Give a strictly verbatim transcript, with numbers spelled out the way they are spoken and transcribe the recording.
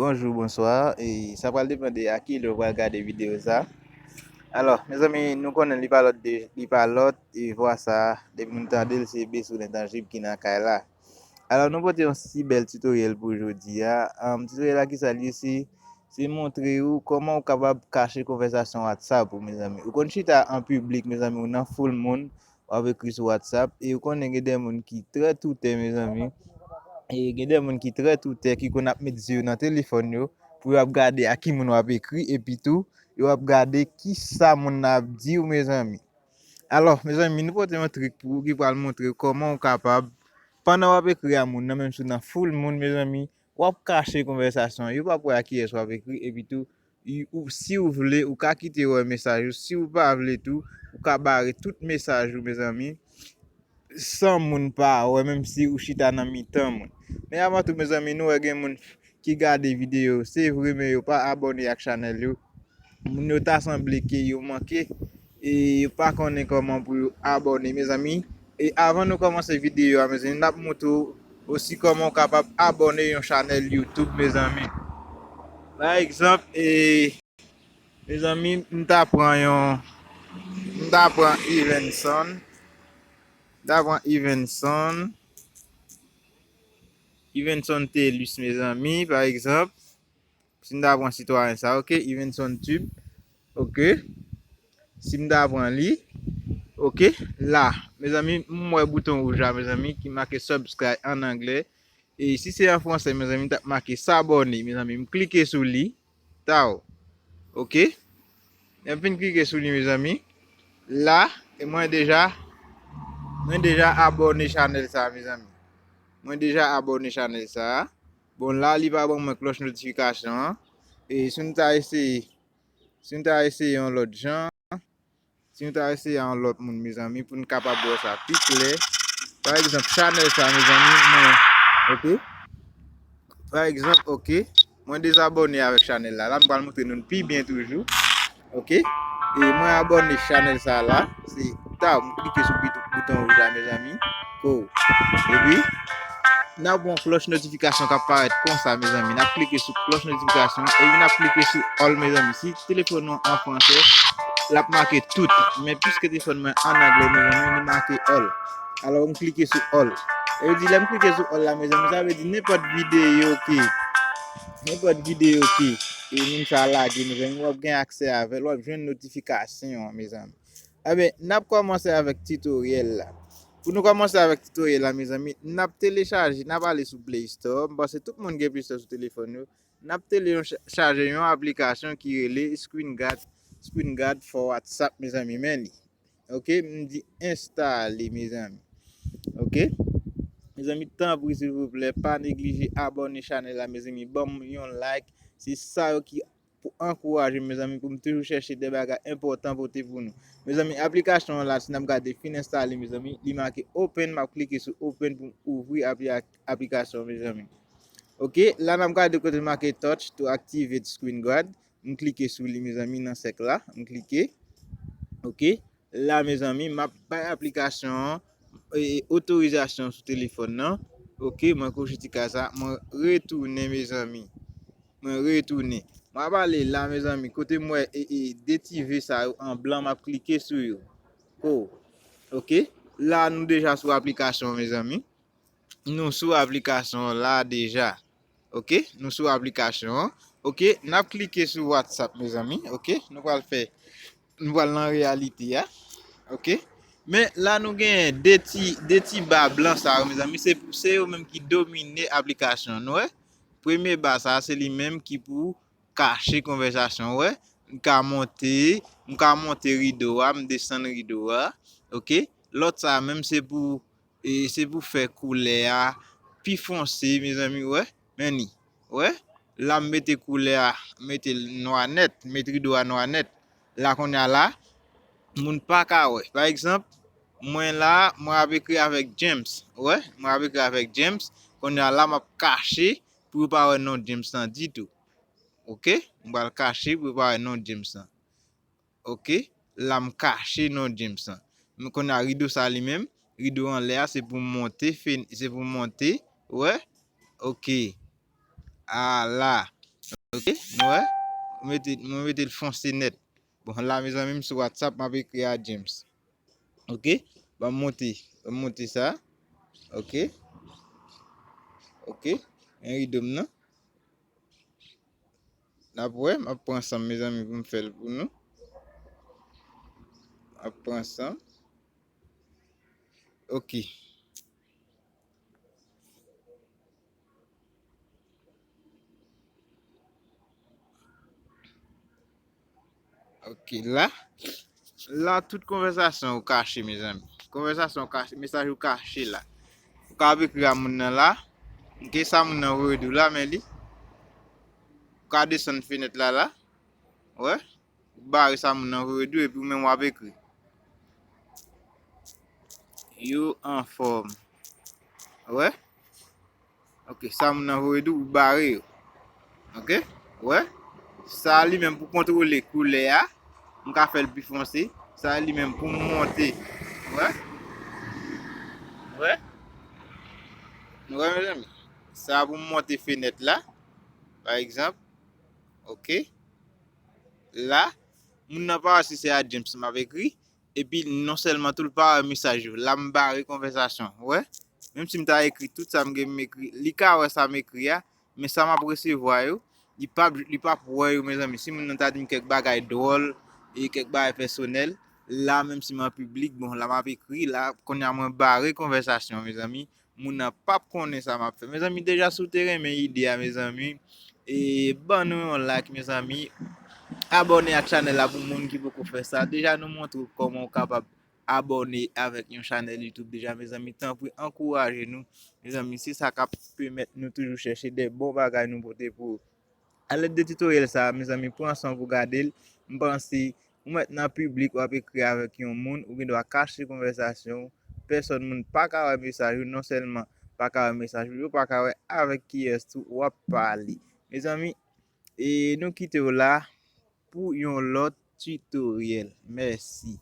Bonjou, bonswa. E sa pral depann de a ki lè w pral gade videyo sa. Alò, mezanmi, nou konnen li pa lòt de, li pa lòt, e vwa sa, depi nou tande l, se Besou Lentanjib ki nan kay la. Alò, nou pote yon si bèl tutoriel pou jodi a. Um, tutoriel la ki sa li ye, se, se montre ou kòman ou kapab kache konvèsasyon WhatsApp ou, mezanmi. Ou konn chita an piblik, mezanmi, ou nan foul moun, w ap ekri sou WhatsApp, e ou konnen gen de moun ki trè toutè, mezanmi. E gen de moun ki trè toutè, ki konn ap met zye yo nan telefòn yo, pou yo ap gade a ki moun w ap ekri, epi tou, yo ap gade ki sa moun nan ap di w, mezanmi. Alò, mezanmi, nou pote yon trik pou ou ki pral montre w kòman ou kapab, pandan w ap ekri a moun nan, menm si w nan foul moun, mezanmi, w ap kache konvèsasyon an. Yo p ap wè a kiyès w ap ekri, epi tou, y- ou, si w vle, ou ka kite yo wè mesaj ou. Si w pa vle tou, ou ka bare tout mesaj ou, mezanmi, san moun pa wè, menm si ou chita nan mitan moun. Men avan tou, mezanmi, nou wè gen moun ki gade videyo, se vre, men yo pa abòne ak chanèl yo. Moun yo ta sanble ke yo manke, e yo pa konnen kòman pou yo abòne, mezanmi. E avan nou kòmanse videyo a, mezanmi, n ap montre w osi kòman w kapab abòne yon chanèl YouTube, mezanmi. Pa egzanp, e, mezanmi, m ta pran yon, m ta pran Evenson, m ta pran Evenson, Evenson Telus, mezanmi, pa egzanp. Si m ta pran sitwayen sa, ok, Evenson Tube, ok. Si m ta pran li, ok, la, mezanmi, m wè bouton wouj la, mezanmi, ki make subscribe an anglè. E si se an fransè, mezanmi, m t ap make s'abonner, mezanmi, m klike sou li, taw, ok. Lè m fin klike sou li, mezanmi, la, e mwen deja, mwen deja abòne chanèl sa, mezanmi. Mwen deja abòne chanèl sa. Bon, la, li pa ban mwen klòch notifikasyon an. E si nou ta eseye, si nou ta eseye yon lòt jan, si nou ta eseye yon lòt moun, mezanmi, pou n kapab wè sa pi klè. Pa egzanp, chanèl sa, mezanmi, mwen, ok. Pa egzanp, ok, mwen dezabòne avèk chanèl la. La, m pral montre nou l pi byen toujou. Ok? E mwen abòne chanèl sa la. Se ta, m klike sou bit- bouton wouj la, mezanmi. Ko. Epi, n ap wè yon klòch notifikasyon k ap parèt konsa, mezanmi. N ap klike sou klòch notifikasyon. Epi, n ap klike sou all, mezanmi. Si telefòn nou an fransè, l ap make tout. Men piske telefòn mwen an anglè, mezanmi, li make all. Alò, m klike sou all. E di, lè m klike sou all la, mezanmi, sa vle di nenpòt videyo ke, nenpòt videyo ke, e moun sa lage, mezanmi, w ap gen aksè avè l, w ap jwenn notifikasyon an, mezanmi. Enben, n ap kòmanse avèk tutoriel la. Pou nou kòmanse avèk tutoriel la, mezanmi, n ap telechaje, n ap ale sou Play Store. M panse tout moun gen Play Store sou telefòn yo. N ap telechaje yon aplikasyon ki rele Screen Guard, Screen Guard for WhatsApp, mezanmi. Men li. Ok, m di enstale, mezanmi. Ok? Mezanmi, tanpri, silvouplè, pa neglije abòne chanèl la, mezanmi. Ban m yon like. Se sa yo ki pou ankouraje m, mezanmi, pou m toujou chèche de bagay enpòtan pote pou nou. Mezanmi, aplikasyon an la, si n ap gade, fin enstale, mezanmi, li make open, m ap klike sou open pou m ouvri apli- aplikasyon, mezanmi. Ok, la n ap gade kote make touch to activate Screen Guard. M klike sou li, mezanmi, nan sèk la. M klike. Ok, la, mezanmi, m ap bay aplikasyon an, e, otorizasyon sou telefòn nan. Ok, mwen kouche ti kaz sa, mwen retounen, mezanmi. Mwen retounen. Mwen ap ale la, mezanmi, kote m wè, e, e, de ti V sa yo an blan, m ap klike sou yo. Ko. Ok, la, nou deja sou aplikasyon, mezanmi. Nou sou aplikasyon an la deja. Ok, nou sou aplikasyon an. Ok, n ap klike sou WhatsApp, mezanmi. Ok, nou pral fè, nou pral nan reyalite a. Ok, men la nou gen de ti, de ti ba blan sa yo, mezanmi. Se, se yo menm ki domine aplikasyon an, nou wè. Premye ba sa, se li menm ki pou kache konvèsasyon, ou wè. M ka monte, m ka monte rido a, m desann rido a. Ok, lòt sa menm se pou e se pou fè koulè a pi fonse, mezanmi, wè. Men li, wè. La, m mete koulè a, mete l nwa nèt, mete rido a nwa nèt. La, kounye a la, moun pa ka wè. Pa egzanp, mwen la, mwen ap ekri avèk James, wè. Mwen ap ekri avèk James. Kounye a la, m ap kache pou yo pa wè non James lan ditou. Ok? M pral kache pou yo pa wè non James lan. Ok, la m kache non James lan. Men kounye a rido sa li menm, rido anlè a se pou monte, fen- se pou monte, wè. Ok. A la. Ok, nou wè? Mwen mete, mwen mete l fonse nèt. Bon, la, mezanmi, m sou WhatsApp, m ap ekri a James. Ok, ban m monte, ban m monte sa. Ok, ok, men rido m nan. N ap wè, m ap pran san m, mezanmi, pou m fè l pou nou. M ap pran san m. Ok. Ok, la, la, tout konvèsasyon ou kache, mezanmi. Konvèsasyon ou kache, mesaj ou kache la. Ou ka ap ekri a moun nan la. Ok, sa moun nan voye di w la, men li. Ou ka desann fenèt la, la. Wè. Ou bare sa moun nan voye di w, epi ou menm w ap ekri. Yo anfòm. Wè. Ok, sa moun nan voye di w, ou bare yo. Ok? Wè? Sa li menm pou kontwole koulè a, m ka fè l pi fonse. Sa li menm pou m monte. Wè? Wè? Nou wè, mezanmi? Sa pou m monte fenèt la, pa egzanp. Ok? La, moun nan pa wè si se a James m ap ekri, epi non sèlman tou l pa wè mesaj yo. La, m bare konvèsasyon. Ou wè? Menm si m ta ekri tout sa m gen m ekri, li ka wè sa m ekri a, men sa m ap resevwa yo, li p ap, li p ap wè yo, mezanmi. Si moun nan ta di m kèk bagay dwòl, e kèk bagay pèsonèl, la, menm si m an piblik, bon, la m ap ekri, la, kounye a mwen bare konvèsasyon, mezanmi. Moun nan p ap konnen sa m ap fè. Mezanmi, deja si w te renmen ide a, mezanmi, e ban nou yon like, mezanmi. Abòne ak chanèl la pou moun ki poko fè sa. Deja nou montre w kòman w kapab abòne avèk yon chanèl YouTube deja, mezanmi. Tanpri, ankouraje nou. Mezanmi, se sa k ap pèmèt nou toujou chèche de bon bagay nou pote pou ou. Alèd de titoryèl sa a, mezanmi, pran san w pou gade l. M panse, ou mèt nan piblik, w ap ekri avèk yon moun, ou gen dwa kache konvèsasyon w. Pèsòn moun pa ka wè mesaj ou, non sèlman pa ka wè mesaj ou, yo pa ka wè avèk kiyès tou w ap pale. Mezanmi, e nou kite w la pou yon lòt titoryèl. Mèsi.